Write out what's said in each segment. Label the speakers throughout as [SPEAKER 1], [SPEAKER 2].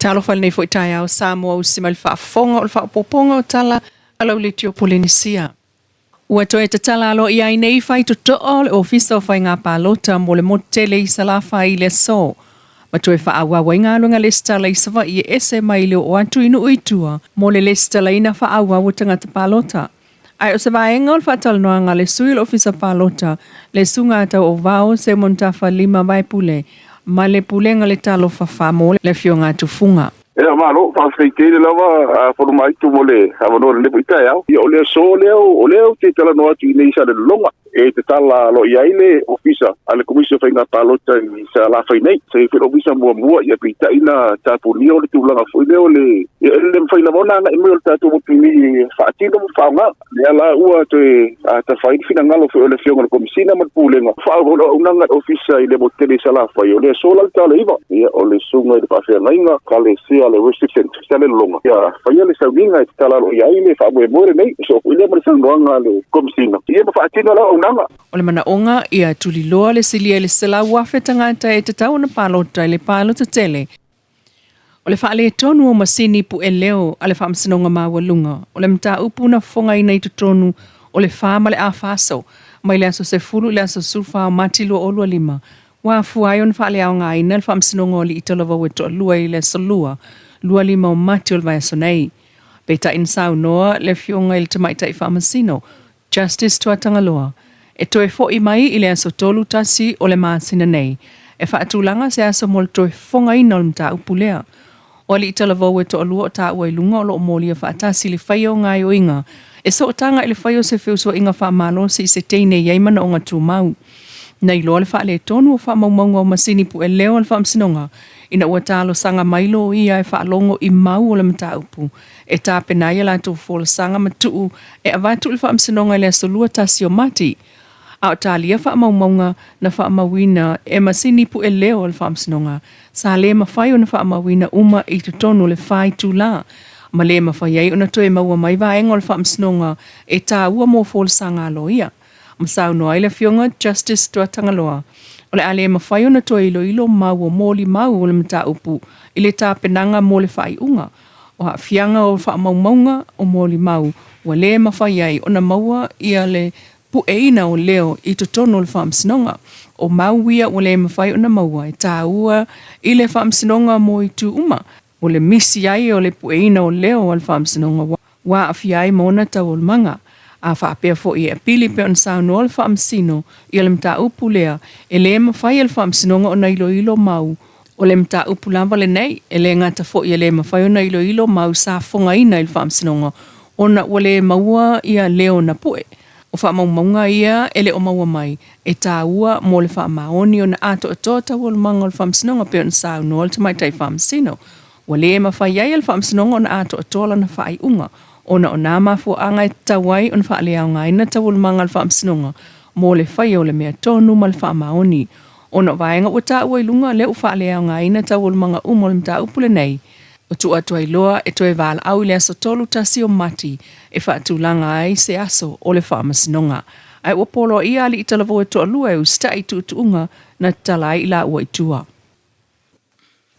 [SPEAKER 1] Talofa i lenei foi taeao Samoa usi mai le faafofoga o le faaopoopoga o tala a lau Leitio Polenisia. Ua toe tatala aloaia ai nei faitotoa o le Ofisa o Faiga Palota mo le motu tele i Salafai i le aso, ma toe faaauau ai galuega lesitala i Savaii e ese mai le oo atu i nuu i tua mo le lesitalaina faaauau o tagata palota. Ae o se vaega o le faatalanoaga a le sui o le Ofisa Palota, le Susuga Tauauvao Seumanutafa Lima Vaepule ma le Pulega le Talofa Fa mo le Afioga a Tufuga.
[SPEAKER 2] Ia malo, faafetai tele lava Fonomaitu mo le avanoa i lenei foi taeao. Ia o le aso lea o lea ou te talanoa atu i inei i Salelologa e tatala aloaia ai le Ofisa a le Komisi o Faiga Palota i Salafai nei. Sa i ai foi le Ofisa muamua, ia peitai na tapunia o le tulaga foi lea o le ia e le mafai lava ona agai mai o le tatou motu nei e faatino ma faaaoga. Lea la ua toe atafa ai le finagalo foi o le Afioga i le Komesina ma le Pulega faaauau le auaunaga a le Ofisa i le motu tele i Salafai. O le aso la le ta o le 9, ia o le susuga i le faafeagaiga Ekalesia le Worship Centre i Salelologa ia faia le sauniga e tatala aloaia ai le faamoemoe lenei. E soo foi lea ma le saunoaga a le Komesina ia ma faatino le auaunaga.
[SPEAKER 1] O le manaoga ia tuliloa le silia i le 100,000 tagata e tatau ona palota i le palota tele. O le faaletonu o masini pue leo a le Faamasinoga Maualuga, o le mataupu na fofogaina i totonu o le fa ma le afa aso, mai le aso 10 i le aso 14 o Mati 2025, ua afua ai ona faaleaogaina le Faamasinoga o Alii Talavou e toalua i le aso Lua, 25 o Mati o le vaiaso nei. Peitai na saunoa le Afioga i le Tamaitai Faamasino, Justice Tuatagaloa, e toe foi mai i le aso 31 o le masina nei, e faatulaga se aso mo le toe fofogaina o le mataupu lea. O alii talavou e toalua o taua i luga o lo o molia faatasi i le faia o gaoioiga e sootaga i le faia o se feusuaiga faamalosi i se teine e i ai manaoga tumau. Na iloa le faaletonu o faamaumauga o masini pue leo a le Faamasinoga ina ua talosaga mai loia e faalogo i mau o le mataupu e tapena ai a latou folasaga ma tuu e avatu i le Faamasinoga i le aso 21 o Mati, a o talia faamaumauga na faamauina e masini pue leo a le Faamasinoga sa le mafai ona faamauina uma i totonu o le fa itula, ma le mafai ai ona toe maua mai vaega o le Faamasinoga e taua mo folasaga a loia. Ma saunoa ai le Afioga Justice Tuatagaloa, o le a le mafai ona toe iloilo mau o molimau o le mataupu i le tapenaga mo le faaiuga. O aafiaga o faamaumauga o molimau ua le mafai ai ona maua ia le pueina o leo i totonu o le Faamasinoga. O mau ia ua le mafai ona maua e taua i le Faamasinoga mo itu uma, o le misi ai o le pueina o leo a le Faamasinoga ua aafia ai ma ona taualumaga. A faapea foi e apili pei ona saunoa le Faamasino i le mataupu lea, e le mafai e le Faamasinoga ona iloilo mau O le mataupu lava lenei, e le gata foi e le mafai ona iloilo mau sa fofogaina i le Faamasinoga ona ua le maua ia leo na pue. O faamaumauga ia e le o maua mai, e taua mo le faamaoni ona atoatoa taualumaga o le Faamasinoga pei ona saunoa le Tamaitai Faamasino. Ua le mafai ai e le Faamasinoga ona atoatoa lana faaiuga ona o nā mafuaaga e tatau ai ona faaleaogaina taualumaga a le Faamasinoga mo le faia o le mea tonu ma le faamaoni. Ona o vaega ua taua i luga, lea ua faaleaogaina taualumaga uma o le mataupu lenei, ua tuu atu ai loa e toe valaau i le aso 31 o Mati e faatulaga ai se aso o le faamasinoga. Ae ua poloaia alii talavou e toalua e usitai i tuutuuga na tatala ai i laua i tua.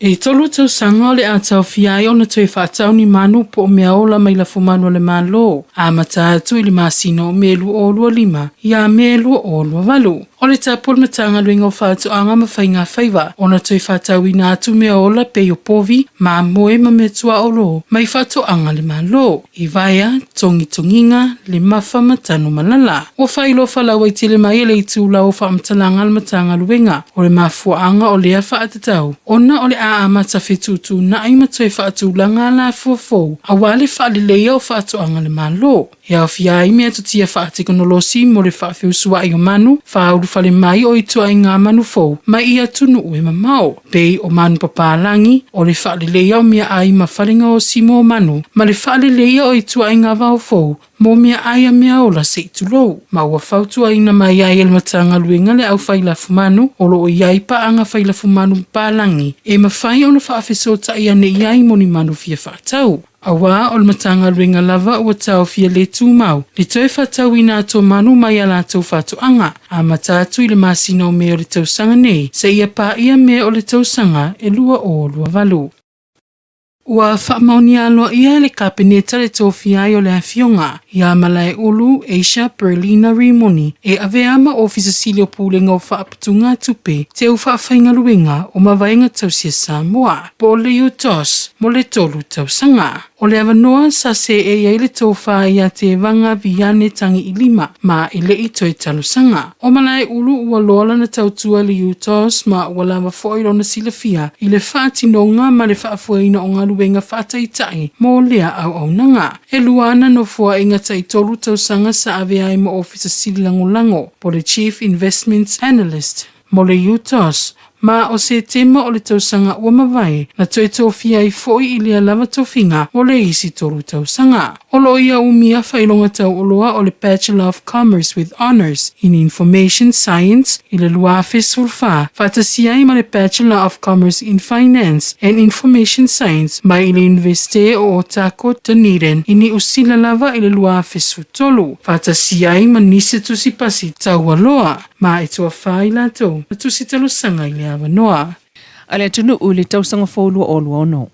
[SPEAKER 3] E tolu tausaga o le a taofia ai ona toe faatau ni manu po o meaola mai lafumanu a le Malo, amata atu i le masina o Me 2025 ia Me 2028. O le tapu a le Matagaluega o Faatoaga ma Faiga Faiva ona toe faatauina atu meaola pei o povi, mamoe ma meatuaolo mai faatoaga a le Malo. I vaea, togitogiga, le mafa ma Tanumalala. Ua faailoa faalauaitele mai e le itula o faamatalaga a le Matagaluega o le mafuaaga o lea faatatau ona o le a amata fetuutuunai ma toe faatulaga alafua fou aua le faaleleia o faatoaga a le Malo. E aofia ai meatotia faatekonolosi mo le faafeusuai o manu, faaulufale mai o ituaiga manu fou mai i atunuu e mamao, pei o manu papalagi, o le faaleleia o meaai ma falegaosi mo manu, ma le faaleleia o ituaiga vao fou mo meaai a meaola se i tulou. Ma ua fautuaina mai ai e le Matagaluega le aufai lafumanu o lo o i ai paaga fai lafumanu papalagi e mafai ona faafesootai ane i ai mo ni manu fia faatau. Aua o le Matagaluega lava ua taofia le tumau le toe faatauina atu o manu mai a latou faatoaga, amata atu i le masina o Me o le tausaga nei seia paia Me o le tausaga e 2028. Ua faamaonia aloaia e le Kapeneta le tofia ai o le Afioga ia Malaeulu Asia Berlina Rimoni e avea ma Ofisa Sili o Pulega o Faaputugatupe Teu Faafaigaluega o Mavaega Tausia Samoa po o le UTOS mo le 3 tausaga. O le avanoa sa seei ai le tofa ia Tevaga Viane Tagiilima ma e le'i toe talosaga. O Malaeulu ua loa lana tautua i le UTOS ma ua lava fo'i lona silafia i le faatinoga ma le faafoeina o galuega faataitai mo lea auaunaga. E 2 ana nofoa'iga ta'i-tolu tausaga sa avea ai ma Ofisa Sili Lagolago po le Chief Investments Analyst mo le UTOS, ma o Setema o le tausaga ua mavae na toe tofia ai fo'i i lea lava tofiga mo le isi 3 tausaga. O loo ia umia faailoga taualoa o le Bachelor of Commerce with Honours in Information Science i le 2014 faatasia ai ma le Bachelor of Commerce in Finance and Information Science mai i le Iunivesite o Otago Dunedin i Niu Sila lava i le 2013 faatasia ai ma nisi tusipasi taualoa ma e toafā i latou na tusi talosaga i le avanoa.
[SPEAKER 1] A le atunuu i le tausaga fou 2026.